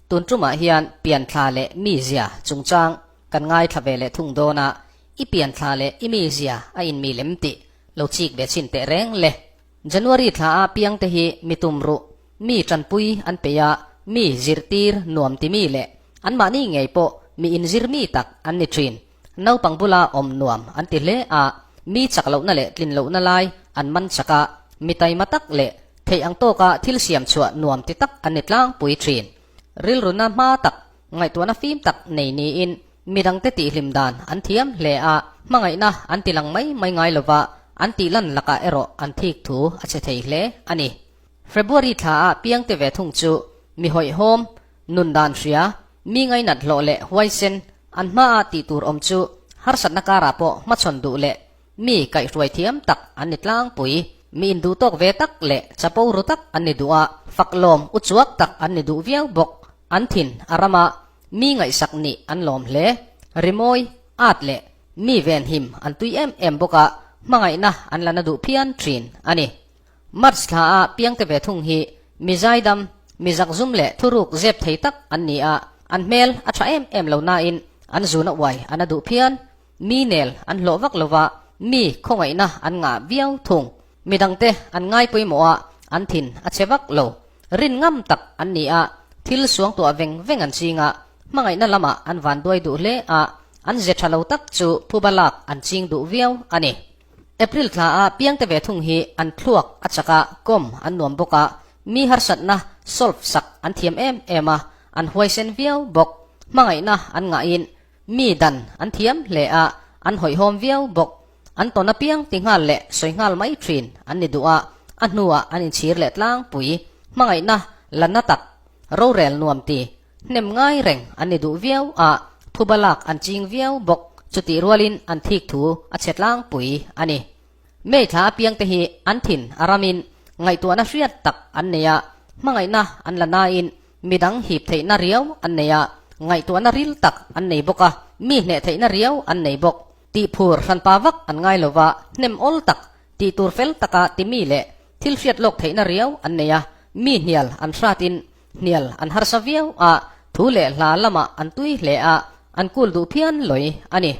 Tun tumah hian pianthla leh mizia chungchang kan ngaithla ve leh thung dawn a, i pianthla leh i mizia a inmi lem tih lo chik ve chhin teh reng le. January thla a piangte hi mi tumruh, mi tanpui an peih a, mi zirtir nuam ti mi leh anmahni ngei pawh mi inzir mi tak an ni thin. Naupang bula awm nuam an ti hle a, mi chak lohna leh tlin lohna lai an man chak a, mi taima tak leh theih ang tawka thil siam chhuah nuam ti tak an ni tlangpui thin. Rilruna hma tak, ngaihtuahna fim tak nei niin midangte tihhlim dan an thiam hle a, hmangaihna an ti lang mai mai ngai lova, an tih lan lakah erawh an thik thu a che thei hle a ni. February thla a piangte ve thung chu mi hawihhawm, nun dan hria, mi ngainat hlawh leh huaisen, an hmaa tih tur awm chu harsatna karah pawh hmachhawn duh leh mi kaihhruai thiam tak an ni tlangpui. Mi induh tawk ve tak leh chapo ru tak an ni duh a, faklawm uchuak tak an ni duh viau bawk. An thin a rama mi ngaihsak nih an lawm hle. Rimawi, at leh mi venhim an tui em em bawk a, hmangaihna an la na duh phian thin a ni. March thla a piangte ve thung hi mi zaidam, mi zakzum leh thuruk zep thei tak an ni a, an hmel a tha em em lo nain an zuna uai a na duh phian. Mi nel an hlawh vak lova mi khawngaihna an ngah viau thung. Midangte an ngai pawimawh a, an thin a che vak lo. Rin ngam tak an ni a, thil suangtuah veng veng an ching a, hmangaihna lamah an vanduai duh hle a, an ze tha lo tak chu phuba lak an ching duh viau a ni. April thla a piangte ve thung hi an thluak a chak a, kawm an nuam bawk a, mi harsatna solve sak an thiam em em a, an huaisen viau bawk. Hmangaihna an ngahin mi dan an thiam hle a, an hawihhawm viau bawk. An tawn apiang ti nghal leh sawi nghal mai thin an ni duh a, a hnuah an inchhir leh tlangpui. Hmangaihna la na tak, rorel nuam ti, hnem ngai reng an ni duh viau a, phuba lak an ching viau bawk, chutih rualin an thik thu a chhe tlangpui a ni. May thla apiangte hi an thin a ramin ngaihtuahna hriat tak an nei a, hmangaihna an la nain midang hip theihna riau an nei a, ngaihtuahna ril tak an nei bawk a, mi hneh theihna riau an nei bawk. Tihphur hranpa vak an ngai lova, hnem awl tak, tihtur fel taka timi leh thil hriat lawk theihna riau an nei a, mi hnial an hratin hnial an harsa viau a, thu leh hla lamah an tui hle a, an kul duh phian lawi a ni.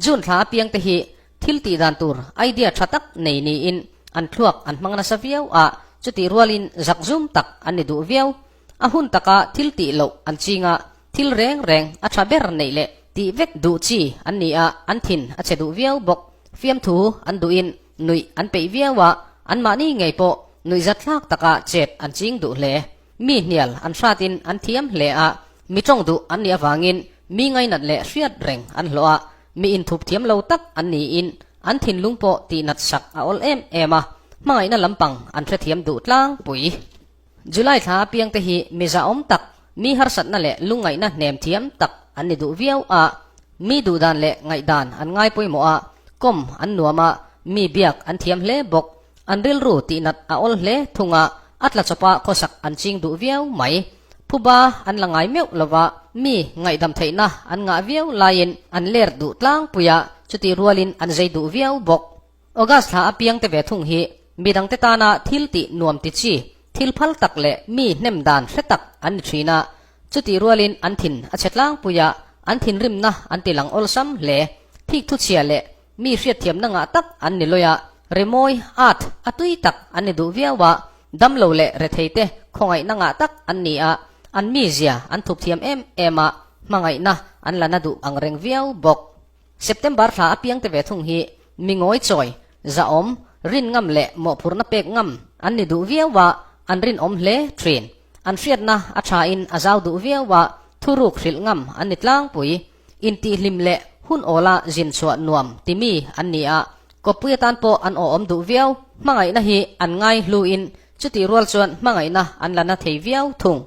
June thla apiangte hi thil tih dan tur idea tha tak nei niin an thluak an hmang nasa viau a, chutih rualin zakzum tak an ni duh viau. A hun taka thil tih loh an ching a, thil reng reng a tha ber neih leh tih vek duh chi an ni a, an thin a chhe duh viau bawk. Fiamthu an duhin nuih an peih viau a, anmahni ngei pawh nuihzatthlak taka chet an ching duh hle. Mi hnial an hratin an thiam hle a, mi tawng duh an nih avangin mi ngainat leh hriat reng an hlawh a, mi inthup thiam lo tak an niin an thinlung pawh tihnat sak a awl em em a, hmangaihna lampang an hrethiam duh tlangpui. July thla apiangte hi mi zahawm tak, mi harsatna leh lungngaihna hnem thiam tak an ni duh viau a, mi duhdan leh ngaihdan an ngai pawimawh a, kawm an nuam a, mi biak an thiam hle bawk. An rilru tihnat a awl hle thung a, a tla chawpa khawsak an ching duh viau mai. Phuba an la ngai meuh lova, mi ngaihdam theihna an ngah viau laiin an ler duh tlangpui a, chutih rualin an zei duh viau bawk. August thla apiangte ve thung hi midangte tana thil tih nuam ti chi, thil phal tak leh mi hnem dan hre tak an ni thin a. Chutih rualin an thin a chhe tlangpui a, an thinrimna an ti lang awlsam hle. Thik thuchhia leh mi hriatthiamna ngah tak an ni lawi a, rimawi, art, a tui tak an ni duh viau a, damlo leh retheite khawngaihna ngah tak an ni a, an mizia an thup thiam em em a, hmangaihna an la na duh ang reng viau bawk. September thla apiangte ve thung hi mi ngawi chawi, zahawm, rin ngam leh mawhphurhna pek ngam an ni duh viau a, an rinawm hle thin. An hriatna a thain a zau duh viau a, thuruk hrilh ngam an ni tlangpui. Intihhlim leh hun awla zin chhuah nuam timi an ni a, kawppui atan pawh an awhawm duh viau. Hmangaihna hi an ngai hluin chutih rual chuan hmangaihna an la na thei viau thung.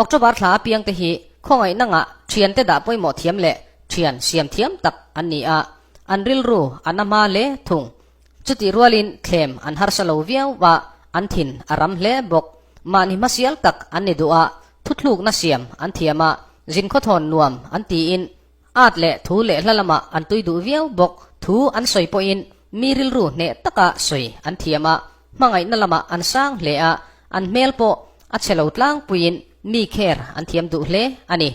October thla apiangte hi khawngaihna ngah thiante dah pawimawh thiam leh thian siam thiam tak an ni a, an rilru an a hma hle thung. Chutih rualin thlem an harsa lo viau a, an thin a ram hle bawk. Mahni hmasial tak an ni duh a, thuthlukna siam an thiam a, zinkhawthawn nuam an tiin at leh thu leh hla lamah an tui duh viau bawk. Thu an sawi pawhin mi rilru hneh taka sawi an thiam a, hmangaihna lamah an sang hle a, an hmel pawh a chhe lo tlangpuiin mi care an thiam duh hle a ni.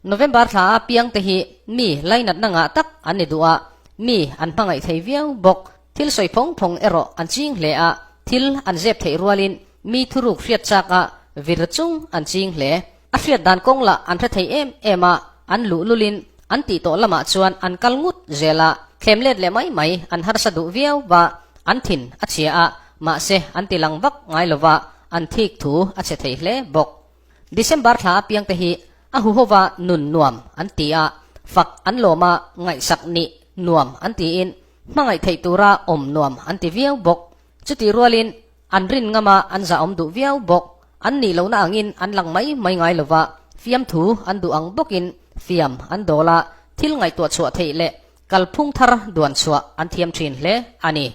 November thla a piang te hi mi lainatna ngah tak an ni duh a, mi an hmangaih thei viau bawk. Thil sawi phawng phawng erawh an ching hle a, thil an zep theih rualin mi thuruk hriat chak a vir chung an ching hle. A hriat dan kawng lah an hre thei em em a, an luh lulin an tih tawh lamah chuan an kal ngut zel a, thlem let leh mai mai an harsa duh viau va, an thin a chhia a, mahse an ti lang vak ngai lo va, an thik thu a chhe thei hle bawk. December thla apiang te hi a huhova nun nuam an ti a, fak an lawm a, ngaihsak nih nuam an tiin hmangaih theih tura awm nuam an ti viau bawk. Chutih rualin an rin ngam a, an zahawm duh viau bawk. An nih lohna angin an lang mai mai ngai lova, fiamthu an duh ang bawkin fiam an dawl a, thil ngaihtuah chhuah theih leh kalphung thar duan chhuah an thiam thin hle a ni.